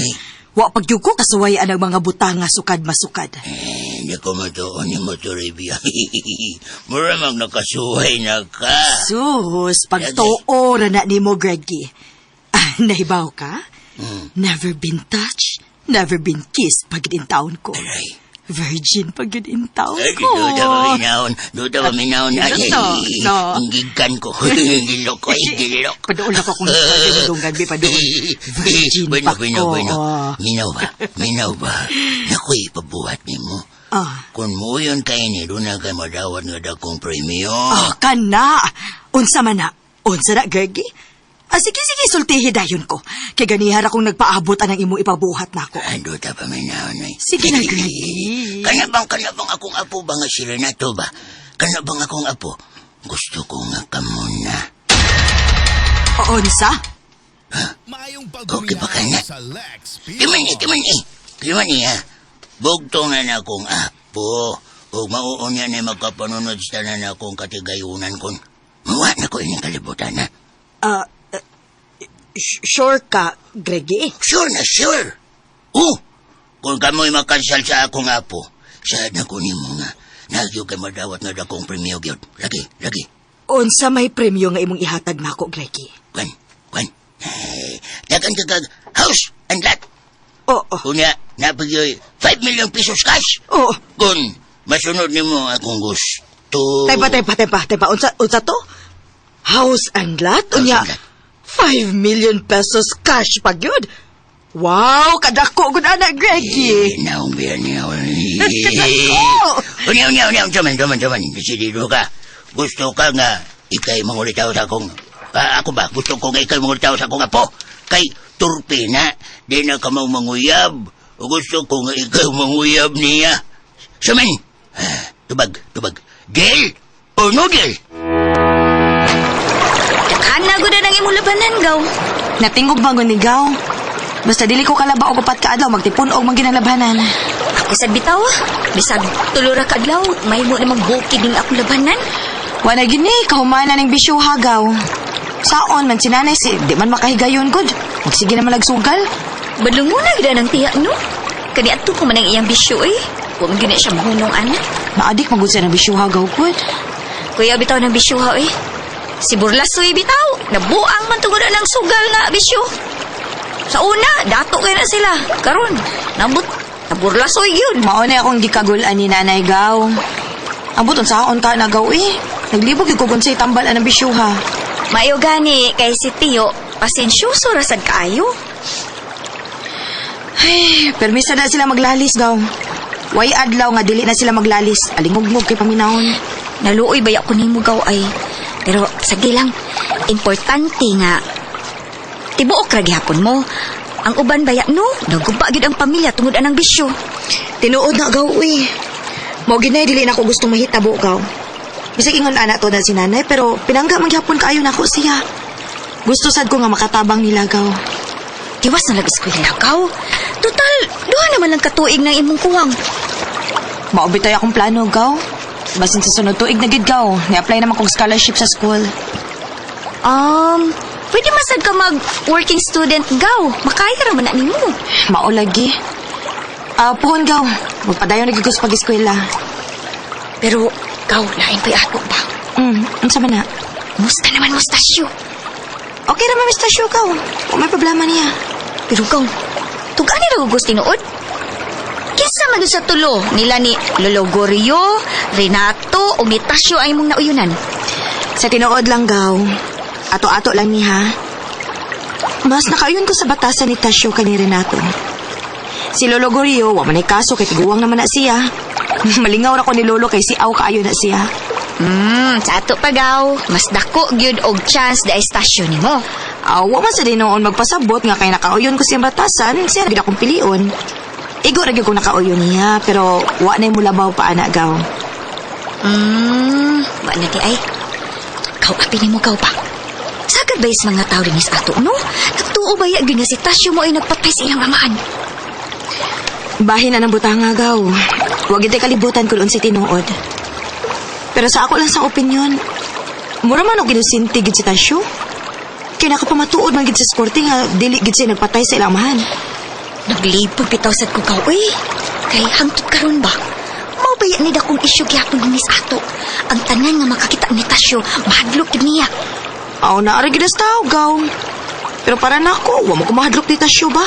Wa pa gyud ko kasuwayan ang mga butanga sukad masukad. Eh, hindi ko matuon ni Motoribia. Mura mag nakasuway na ka. Sus, pagtuo ra na nimo, Greggy. Ah, nahibaw ka? Never been touched, never been kissed pag in town ko. Aray. Virgin pag yun in town Ay, ko. duda paminahon. Duda paminahon. Ay, No, no. Ang gigan ko. Gilok ko. Ay, gilok. Paduol ako kung sa mudunggan, bi, paduol. Virgin Bueno, pa bueno, ko. bueno. Minaw ba? Minaw ba? Naku, ipabuhat nimo. Ah. Kung muyon kay ni, doon na kay madawat nga dakong premyo. Ah, kana. Unsa man na? Unsa na, Gergie? Ah, sige, sige, sultihi dayon ko. Kay ganihara kong nagpaabot anang imo ipabuhat nako. Ah, duda paminahon ay. Sige na, Gergie. Kana bang akong apo ba nga si Renato ba? Kana bang akong apo? Gusto ko nga kamo na. Unsa? Okay ba ka na? Kiman eh, kiman eh. Kiman eh, ha? Bugtong na na akong apo. O mauon niya na magkapanunod sa tanan akong katigayunan kon. Mawa na ko ining kalibutan, ha? Ah, sure ka, Greggy? Sure na sure. Oh, kung kamo'y makansal sa akong apo, saad na ko nimo nga. Nagyo kay madawat nga dakong premyo gyud. Lagi, lagi. Unsa may premyo nga imong ihatag nako, Greggy? Kwan, kwan. Ay, dagan ka kag house and lot. Oo. Unya, napagyoy 5 million pesos cash. Oo. Kung masunod nimo akong gusto. Taypa, taypa, taypa, taypa. Unsa, unsa to? House and lot? Unya, House and lot. 5 million pesos cash pag yun. Wow, kadako gud ana, Greggy. Eh, naong biyan niya. Kadako! Unya, unya, unya, unsa man, unsa man, unsa man. Desidido ka. Gusto ka nga ikay mangulitaw sa akong... Ah, ako ba? Gusto ko nga ikay mangulitaw sa akong apo. Kay turpe na, di na ka mau manguyab. Gusto ko nga ikaw manguyab niya. Suman, ah, tubag, tubag. Deal or no deal? Daghan na gud ang imong labanan, gaw. Natingog ba gunigaw? Basta dili ko kalaba og upat ka adlaw magtipon og manginalabanan. Ako sad bitaw, ah. Bisag tulo ra ka adlaw, mahimo namang bukid ning akong labanan. Wala gini, kahumana ning bisyo hagaw. Saon man si nanay si di man makahigayon gud. Magsige na malagsugal. Badlong mo na gid ang tiya, no? Kani adto ko man ang iyang bisyo eh. Wa man gyud na siya mahunong anak. Maadik magud siya ng bisyo hagaw gud. Kuya bitaw ng bisyo ha eh. Si Burlasoy bitaw, nabuang man tungod ng sugal nga bisyo. Sa una, dato kay na sila. Karon, nabot naburlasoy gyud. Mao na akong gikagul-an ni nanay gaw. Ambot unsaon ka nagaw eh. Naglibog gyud ko kung sa'y tambal ang bisyo ha. Maayo gani kay si Tio, pasensyoso ra sad kaayo. Ay, permisa na sila maglalis gaw. Way adlaw nga dili na sila maglalis. Alingugmog kay paminahon. Naluoy baya ko nimo gaw ay. Pero sige lang, importante nga tibuok ra gihapon mo. Ang uban baya no, naguba gyud ang pamilya tungod anang bisyo. Tinuod na gaw uy. Mao ginay dili na ako gustong mahitabo gaw. Bisag ingon ana to na si nanay pero pinangga man gyapon kaayo nako siya. Gusto sad ko nga makatabang nila gaw. Tiwas na lang eskwela gaw. Total, duha naman lang katuig ng imong kuwang. Mao bitay akong plano gaw. Basin sa sunod tuig na gid gaw. Ni-apply naman kog scholarship sa school. Pwede masad ka mag-working student gaw. Makaya ra man na nimo. Mao lagi. Ah, puhon gaw. Magpadayon na gyud ko sa pag-eskwela. Pero gaw, lain pa'y ato ba? Unsa man na? Musta naman mustasyo. Okay ra man mustasyo gaw. Wa may problema niya. Pero gaw, tug-ani ra gusto tinuod? Kinsa man sa tulo nila ni Lolo Gorio, Renato o ni Tasyo ay imong nauyunan? Sa tinuod lang gaw. Ato-ato lang ni ha. Mas nakauyon ko sa batasan ni Tasyo kay ni Renato. Si Lolo Gorio, wa man ay kaso kay tiguang naman na siya. Malingaw ra ko ni Lolo kay si aw kaayo na siya. Sa ato pa gaw, mas dako gyud og chance da estasyon nimo. Aw, wa man sa dinoon magpasabot nga kay nakauyon ko siyang batasan, siya ra gyud akong pilion. Igo ra gyud kong nakauyon niya, pero wa na mulabaw pa ana gaw. Wa na di ay. Kaw api nimo gaw pa. Sagad ba is mga tao rin sa ato, no? Nagtuo ba ya gyud nga si Tasyo mo ay nagpatay sa ilang amahan? Bahin na ng butanga gaw. Wa gyud kalibutan kung unsay tinuod. Pero sa ako lang sa opinyon, mura man og inosente gid si Tasyo. Kay nakapamatuod man gid sa korte nga dili gid siya nagpatay sa ilang amahan. Naglibog bitaw sad ko gaw, uy. Kay hangtod karon ba? Mao ba ni dakong isyu gyapon ni sa ato? Ang tanan nga makakita ni Tasyo, mahadlok gid niya. Aw, naara gid sa tao, gaw. Pero para nako, wa mo ko mahadlok ni Tasyo ba?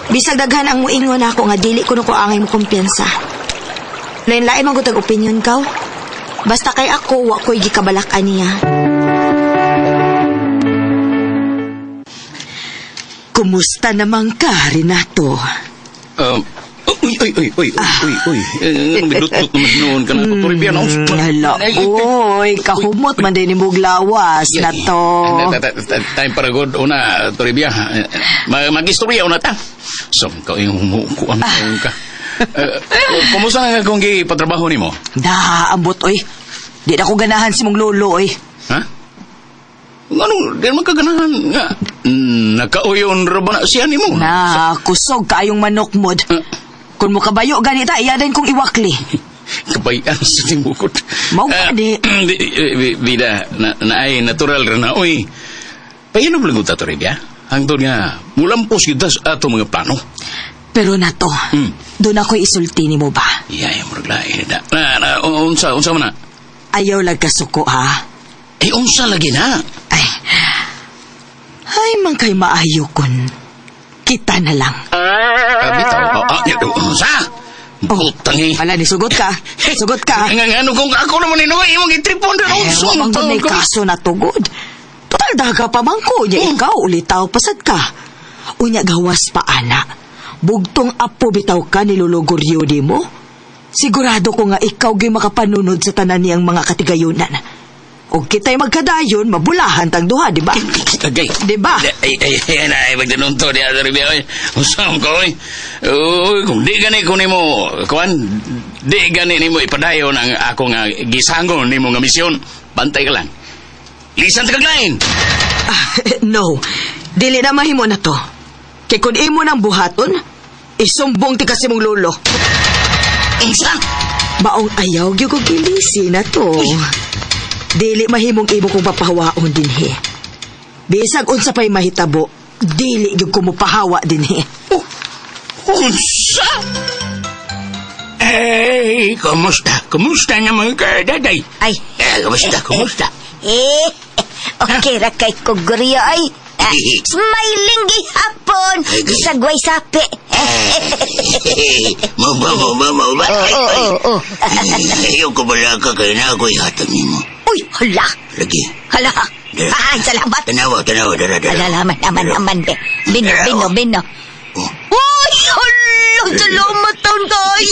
Bisag daghan ang muingon nako nga dili kuno ko angay mo kumpiyansa. Lain-lain man gud ang opinion gaw. Basta kay ako, wa ko'y gikabalak-an niya. Kumusta naman ka, Renato? Uy, uy, uy, uy, uy, uy. Eh, midut-dut naman noon ka na. Toribia, no? Hala, oy, kahumot man din imong lawas na to. Time para good. Una, Toribia. Mag-istorya una ta. So, ikaw yung humukuan ka. Kumusta nga kung gipatrabaho nimo? Da, ambot, oy. Di na ko ganahan si mong lolo, oy. Ha? Ano, di naman kaganahan nga. Nakauyon ra ba na siya nimo? Na, kusog kaayong manok mod. Kung mukabayo ganita, iya din kong iwakli. Kabayan sa timukot. Mao gani. Bida, na ay natural ra na, oy. Painom lang ta Toribia. Hangtod nga, mulampos kita sa ato mga plano. Pero na to, doon ako'y isulti ni mo ba? Iya, iya, murag lain na. Na, unsa, unsa man na? Ayaw lang kasuko, ha? Eh, unsa lagi na? Ay, ay man kay maayo kun. Kita na lang. Bitaw, unsa? Butang eh. Ala, ni sugot ka. Sugot ka. Nga, ano kung ako naman inuwi, imong itripon na Ay, unsa wa man gud may kaso na tugod. Total daga pa man ko. Nya ikaw, ulitaw pasad ka. Unya gawas pa, ana. Bugtong apo bitaw ka niluluguryo di mo. Sigurado ko nga ikaw gyud makapanunod sa tanan niyang mga katigayunan. Og kita'y magkadayon, mabulahan tang duha, di ba? Agay. Di ba? Ay, ay, ay, ay, ay, magdanunto di ato rin oy. Usam ko, oy. Uy, kung di gani ko nimo, kuan, di gani nimo ipadayon ang ako nga gisangon nimo nga misyon. Bantay ka lang. Lisan ta kag lain. Ah, no. Dili na mahimo na to. Kay kung imo nang buhaton, isumbong ti kasi mong lolo. Unsa? Maong ayaw gyud kog gilisi na to. Dili mahimong imo kong papahawaon dinhi. Bisag unsa pa'y mahitabo, dili gyud ko mopahawa dinhi. Oh, unsa? Hey, kumusta? Kumusta naman ka, daday? Ay. Eh, kumusta? Kumusta? Eh, okay ra kay Kuguryo ay. Ah, smiling gihapon. Bisag way sapi. Mo ba, mo ba, mo ba? Oo, oo, oo. Ayaw ko bala ka kay na ako'y hatag nimo. Uy, hala. Lagi. Hala. Dara. Ay, salamat. Tanawa, tanawa, dara, dara. Hala, aman, aman, aman. Be. Bino, bino, bino. Oh. Uy, hala, salamat taon kay.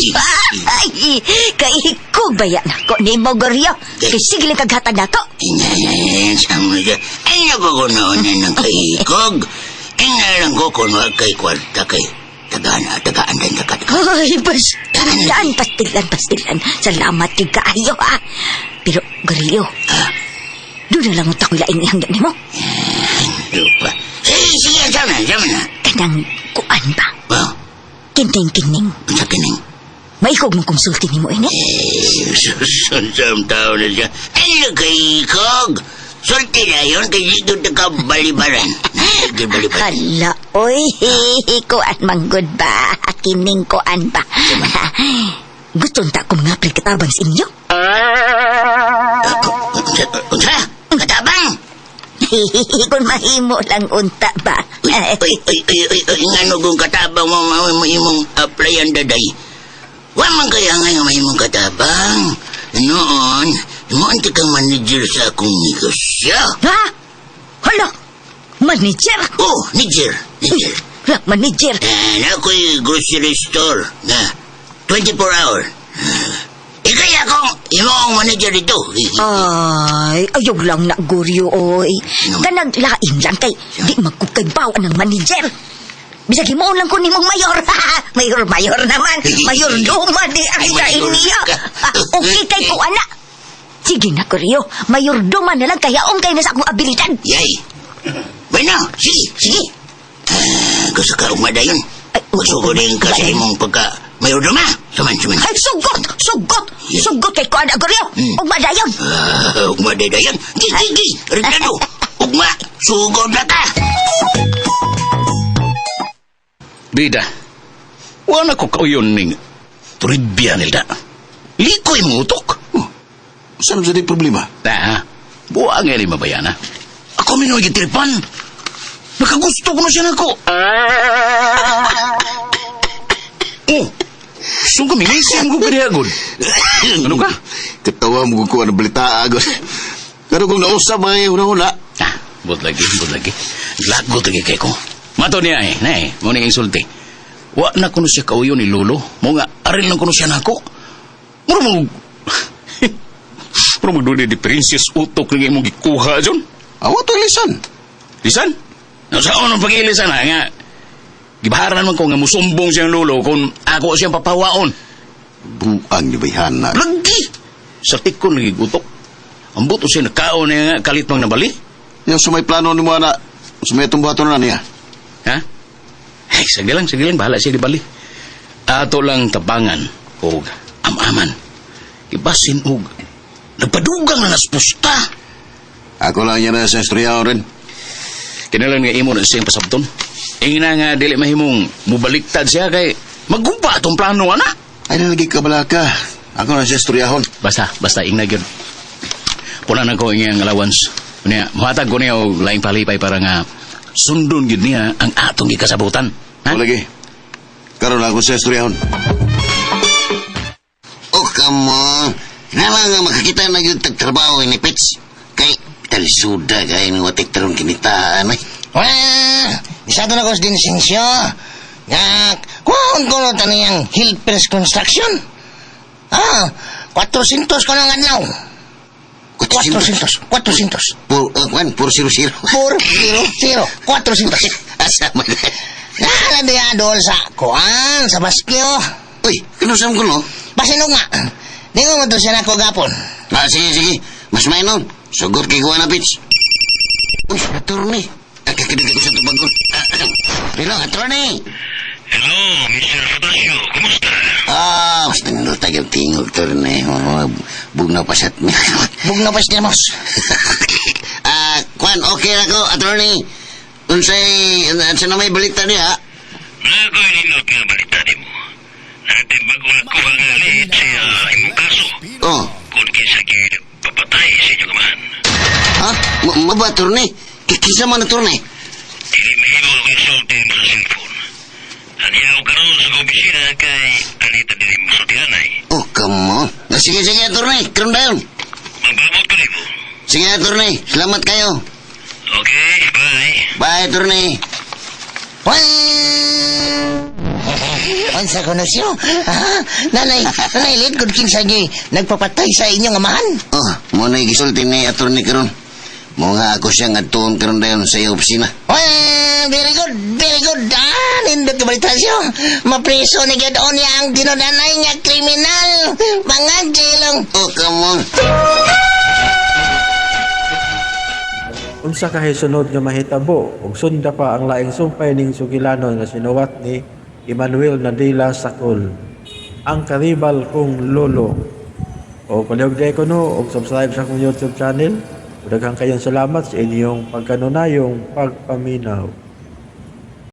Ay, kaikog ba yan ako ni mo, Goryo? Kay sige lang kaghatag na to. Inay, sa mo siya. Ay, naku ko noon na ng kahikog. Inalang ko kung wag kay kwarta kay tagaan, tagaan din tagaan. Ay, pastilan, pastilan, pastilan. Salamat kay kaayo, ha. Pero, Goryo, doon na lang utak ko laing ihangga ni mo. Lupa. Sige, sige, sama na, sama na. Kanang kuan ba? Oh, Kining-kining. sa kining. Maikog mong konsulti ni mo, ini. Eh, susun tao na siya. Ay, nagkahikog. Sulti na yun, kay dito ka balibaran. Dito balibaran. Hala, oy, kuan manggod ba? Kining kuan ba? Gusto ta ko mga katabang sa inyo. Unsa? Unsa? Katabang? Kung mahimo lang unta ba? Uy, uy, uy, uy, uy, uy, ngano kung katabang mo, mo, mo imong applyan daday. Wa man kaya nga mahimong katabang. Noon, mo ang kang manager sa akong negosyo. Ha? Hala, manager? Oh, manager, manager. Hala, manager. Na ako'y grocery store na 24 hour. Ikay akong imong manager dito. Ay, ayaw lang na, Goryo, oy. Kanag lain lang kay di magkukay bawa ng manager. Bisag himuon lang ko nimong mayor. Mayor, mayor naman. Mayor duma di ay sa inyo. Okay kay ko, anak. Sige na, Goryo. Mayor duma na lang kaya kay na sa akong abilidad. Yay. Bueno, sige, sige. Gusto ka umadayon. Ay, oo, Gusto ko din ka sa imong pagka mayor duma. Suman, suman. Ay, sugot! Sugot! Sugot kay ko, anak, Goryo. Ug madayon. Ugma dadayon. Gi, gi, gi. Ricardo, ugma. Sugod na ka. Bida, wala ko kauyon ning Toribia nilda. Likoy mo utok. Oh, saan sa di problema? Ah, buang nga ni mabayana. Ako minoy gitripan. Nakagusto ko na siya nako. Oh, sung kami ngisi mo ko kaniagod. Ano ka? Katawa mo ko ang balita agad. Pero kung nausap ay una-una. Ah, but lagi, but lagi. Lagot lagi kay ko. Mato niya eh, nay, mo ning insulti. Wa na kuno siya kauyon ni Lolo. Mo nga, aril lang kuno siya nako. Mura mo, mura mo doon ni princess utok nga imong gikuha, John. Awa to lisan. Lisan? No, sa unong pag-ilisan ha, nga. Gibaharan man ko nga musumbong siyang lolo kung ako siyang papawaon. Buang ni bayhana. Lagi! Sa tikon lagi utok. Ang buto siya nakaon niya nga kalit mang nabali. Yung sumay plano ni mo na, sumay itong buhaton na niya. Ha? Ay, sige lang, sige lang. Bahala siya di bali. Ato lang tabangan og amaman. Ibasin og nagpadugang na naspusta. Ako lang yan na sa istorya rin. Kinalan nga imo na siyang pasabton. Ingna nga dili mahimong mubaliktad siya kay maguba atong plano ana. Ay, nalagi ka balaka. Ako na siya istoryahon. Basta, basta ingna gyud. Puna na ko iyang allowance. Unya, muhatag ko niya og laing palipay para nga sundon gyud niya ang atong gikasabutan. Ha? O lagi. Karon ako sa istoryahon. Oh, come on. Nala nga makakita na yung tagtrabaho ni Pits. Kay, talisuda kay ni watik tarong kinitaan ay. Wah, isado na ko sa dinisensyo. Nga, kuhaon ko no taniyang Hillpress Construction. Ah, 400 ko ng adlaw. 400, 400. Pur, kwan, puro zero-zero. 4, 0, 0, 400. Asa man. Naala diya dool sa kuan, sa Baskyo. Uy, kinusam ko no? Basinog nga. Ningon mo to siya na ko gapon. Ah, sige, sige. Mas may nun. Sugot kay kuha na, Pits. Uy, attorney. Ah, kakinig ako sa tubagon. Ah, hello, attorney. Hello, Mr. Rotasio. Kumusta? Ah, mas nindot tayo tingog, attorney. Oh, bugnaw pa sa Bugnaw pa sa mos. Ah, kwan, okay na ko, attorney. Unsay, unsa na may balita niya? Nakoy nindot nga balita nimo. Natin bago nakuha nga lead sa imong kaso. Oh. Kung kinsa gid papatay sa inyong amahan. Ha? Maba, attorney? Kikisa man, attorney. Dili mahimo ako isulti mo sa cellphone. Aniyaw karon sa opisina kay anita dili mo sultihanay. Oh, come on. Ah, sige, sige, attorney. Karon dayon. Magpamot ko nimo. Sige, attorney. Salamat kayo. Okay, bye. Bye, attorney. Unsa ko na siyo? Ah, nanay, nanay, lead good kinsa gyud nagpapatay sa inyong amahan. Oh, mo na gisulti ni attorney karon. Mo nga ako siyang adtuon karon dayon sa iyong opisina. Wah, very good, very good. Ah, nindot ka balita siyo. Mapriso ni gyud niya ang tinudanay nga kriminal. Mga jilong. Oh, come on. Unsa kahay sunod nga mahitabo ug sunda pa ang laing sumpay ning sugilanon nga sinuwat ni Emmanuel Nadila Sakol. Ang karibal kong lolo. O palihog day ko no og subscribe sa akong YouTube channel. Daghang kayong salamat sa inyong pagkanunayong pagpaminaw.